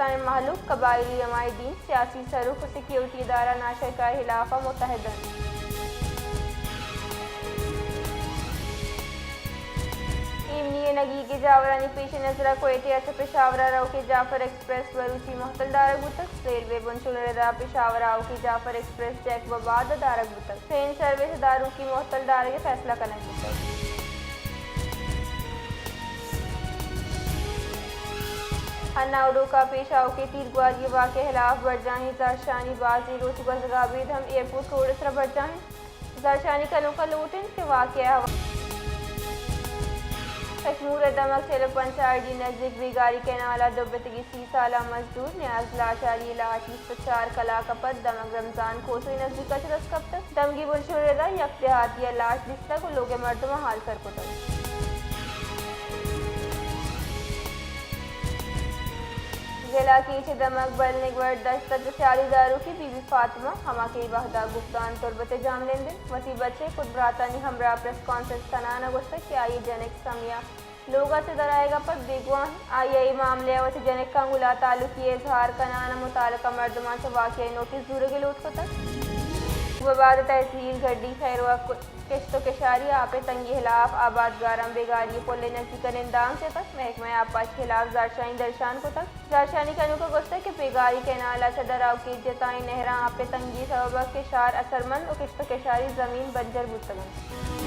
بلوچستان ءِ مھلوک، قبائلی نمائندین، سیاسی سروک ءُ سیکورٹی ادارہ ناشرکاری ءِ ھلاف ءَ متحد اَنت۔ ایمنی ءِ نگیگ ءِ جاورانی پیش نظر ءَ کوئٹہ ءَ چہ پشاور ءَ روکیں جعفر ایکسپریس مروچی مھتل دارگ بوتگ۔ ریلوے بنشون ءِ رد ءَ پشاور ءَ آؤکیں جعفر ایکسپریس جیکب آباد ءَ دارگ بوتگ۔ ٹرین سروس ءِ داروکی مھتل دارگ ءِ فیصلہ کنگ بوتگ۔ اناؤ ڈوک ءَ پیش آؤکیں تیرگواری ءِ واقعہ ءِ ھلاف برجاہیں زھرشانی بازیں روچ گوزگ ءَ ابید ھم ایئرپورٹ روڈ ءِ سرا برجاہ اِنت۔ زھرشانی کنوکاں لوٹ اِنت کہ واقعہ ءِ حوالہ کشمور ءِ دمگ چل ءُ پنچ آر ڈی نزیک بیگاری کینال ءَ ڈبتگیں سی سالہ مزدور نیاز لاشاری ءِ لاش بیست ءُ چار کلاک ءَ پد دمگ رمضان کھوسو ءِ نزیک ءَ چہ دست کپتگ۔ دمگی بنشون ءِ رد ءَ یک دیہاتی ءَ لاش دیستگ ءُ لوگ ءِ مردماں ھال سر کتگ۔ ضلع کیچ ءِ دمگ بلنگور دشت ءَ چہ سیادی داروکی بی بی فاطمہ، ھما کہ اے وھد ءَ گپدان تربت ءِ جاھمنند اِنت، وتی بچ ءِ کت براتانی ھمراہ ءَ پریس کانفرنس کنان ءَ گوشتگ کہ آئی ءِ جنک سمیہ لوگ ءَ چہ درآیگ ءَ پد بیگواہ اِنت۔ آئی ءَ اے معاملہ ءَ وتی جنک ءَ ملاہ تعلقی ءِ اظہار کنان ءَ متعلقہ مردماں چہ واقعہ ءِ نوٹس زورگ ءِ لوٹ کتگ۔ وباد ءِ تحصیل گڈی خیروک کشت ءُ کشاری ءَ آپ ءِ تنگی ءِ ھلاف آبادگاراں بیگاری ءِ پل ءِ نزیک ءَ نندانک جتگ۔ محکمہ آبپاشی ءِ ھلاف زھرشانی درشان کتگ۔ زھرشانی کنوکاں گوشتگ کہ بیگاری کینال ءَ چہ در آؤکیں جتائیں نھراں آپ ءِ تنگی ءِ سبب ءَ کشار اثرمند ءُ کشت ءُ کشاری زمین بنجر بوتگ اَنت۔